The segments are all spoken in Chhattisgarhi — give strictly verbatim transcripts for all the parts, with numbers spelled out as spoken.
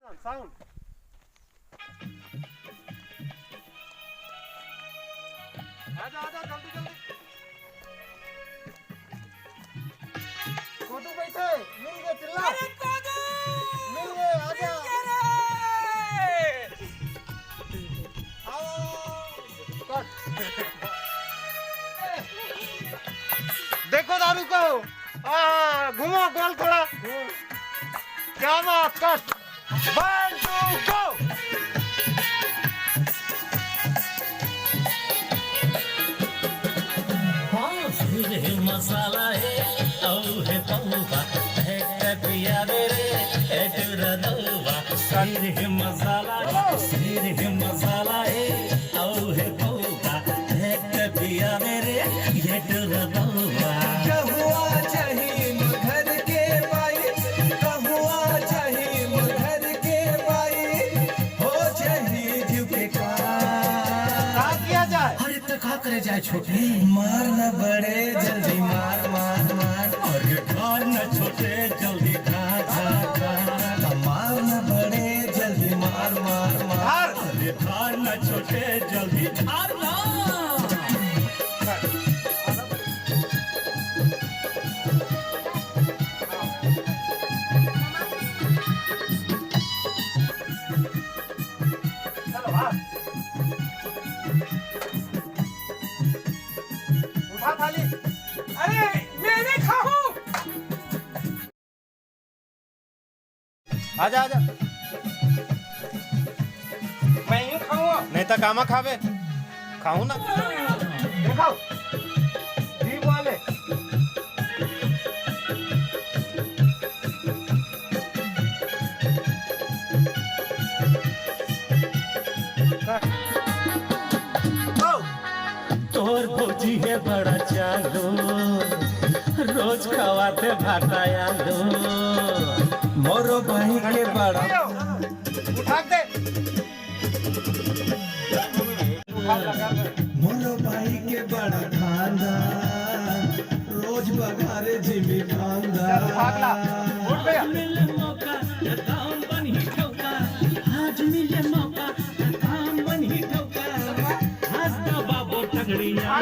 साउंड। आजा, आजा, जल्दी, जल्दी। कोदू कैसे? मिल गए, चिल्ला। अरे कोदू! मिल गए, आजा। मिल गया रे! आओ। कट। देखो दारू को। हाँ, घूमो गोल थोड़ा। क्या बात, कट। One, two, go! हाँ, फिर मसाला है, औ है पौवा, है कटिया मेरे, है टुरा दौवा। फिर मसाला है, फिर मसाला है, औ है पौवा, है कटिया मेरे, ये टुरा दौवा। कहुआ चाहिम घर के बाई, कहुआ चाहिम घर के बाई, हो जाही जीव के का। का किया जाए? अरे तो का करे जाए छोटे? मार न बड़े जल्दी मार, मार, मार। अरे ढार न छोटे जल्दी ढार, ढार, ढार। तो मार न बड़े जल्दी मार, मार, मार। ढार। अरे ढार न छोटे जल्दी ढार ना। चलो, हाँ। उठा थाली। अरे, मैं नहीं खाऊं। आजा, आजा। मैं ही खाऊंगा। नहीं तो कामा खावे? खाऊं ना। दिखाओ। जीभ वाले। तोर भौजी है बड़ा चालू, रोज खवाथे भाटा आलू। मोरो भाई के बड़ा उठा दे। मोरो भाई के बड़ा खानदान, रोज बघारे जिमी खानदान। चल, भाग ला। उठ भैया। आज मिले मौका, त काम बनही ठौका। आज मिले मौका, त काम बनही ठौका। आज तो बाबू टंगड़िया।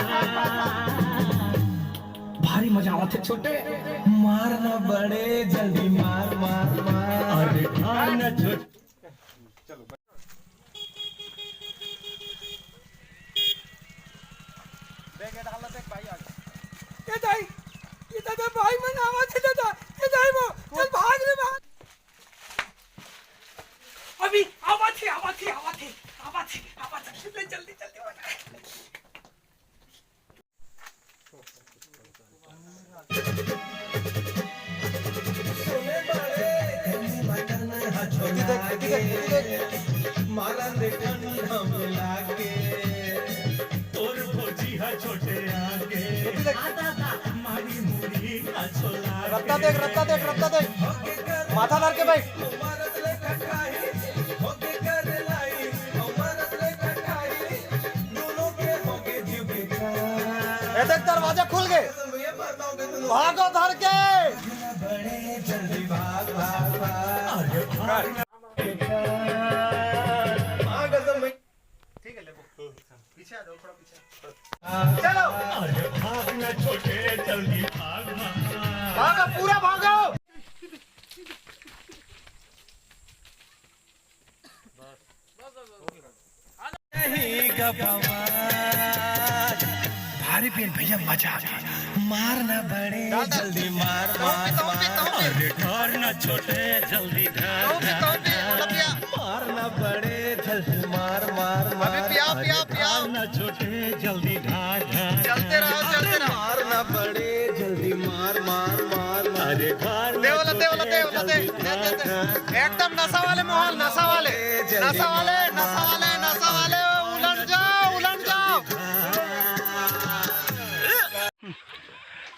भारी मजा आवत हे छोटे। मार ना बड़े, जल्दी मार, मार, मार। अरे खान छोटे। चलो। देख, ये डाल, देख, भाई आ गए। ए दाई, ए दादा, भाई मन आवत हे दादा। ए दाई वो, चल भाग रे भाग। अभी आवत हे, आवत हे, आवत हे, आवत हे, आवत हे। ले जल्दी, जल्दी बना। तोर भौजी हा छोटे आगे। मारी मुड़ी हा छोला। रत्ता देख, रत्ता देख, रत्ता देख। माथा धर के बैठ। ए देख, दरवाजा खुल गए। भागो धर के। ठीक है, ले वो। पीछे आ जाओ, थोड़ा पीछे। चलो। अरे भाग ना छोटे, जल्दी भाग ना। भागो, पूरा भागो। भारी पेन भैया, मजा आ गया। मार ना बड़े, जल्दी मार, मार, मार। अरे ढार ना छोटे, जल्दी ढार, ढार। मार ना बड़े, जल्दी मार, मार, मार। अभी पिया, पिया, पिया। ढार ना छोटे, जल्दी ढार, ढार। चलते रहो, चलते रहो। मार ना बड़े, जल्दी मार, मार, मार, मार। अरे ढार ना दे वाला, दे वाला, छोटे, दे वाला, दे, जल्दी दे, दे, दे। एकदम नशा वाले माहौल, नशा वाले, नशा वाले, नशा वाले, नशा वाले, उलट जाओ, उलट जाओ।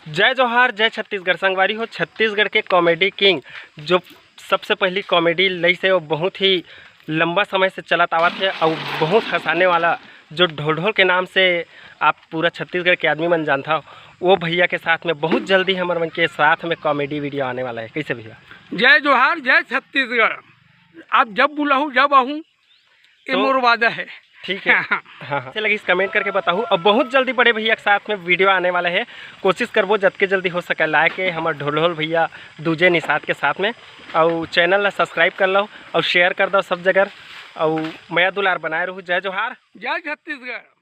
जय जोहार, जय छत्तीसगढ़। संगवारी हो, छत्तीसगढ़ के कॉमेडी किंग जो सबसे पहली कॉमेडी लइस हे, वो बहुत ही लंबा समय से चलत आवत हे अउ बहुत हंसाने वाला, जो ढोल ढोल के नाम से आप पूरा छत्तीसगढ़ के आदमी मन जानता हो, वो भैया के साथ में बहुत जल्दी हमर मन के साथ में कॉमेडी वीडियो आने वाला है। कैसे भैया? जय जोहार, जय छत्तीसगढ़। आप जब बुलाहू, जब आहूँ, ये तो मोर वादा है। ठीक है। हाँ, हाँ। कैसे लगिस, कमेंट करके बताहू। अब बहुत जल्दी बड़े भैया के साथ में वीडियो आने वाला है, कोशिश करबो जतके जल्दी हो सके लाए के हमर ढोलढोल भैया दूजे निषाद के साथ में। और चैनल ला सब्सक्राइब कर लो और शेयर कर दो सब जगह, और मया दुलार बनाए रहू। जय जोहार। जय छत्तीसगढ़।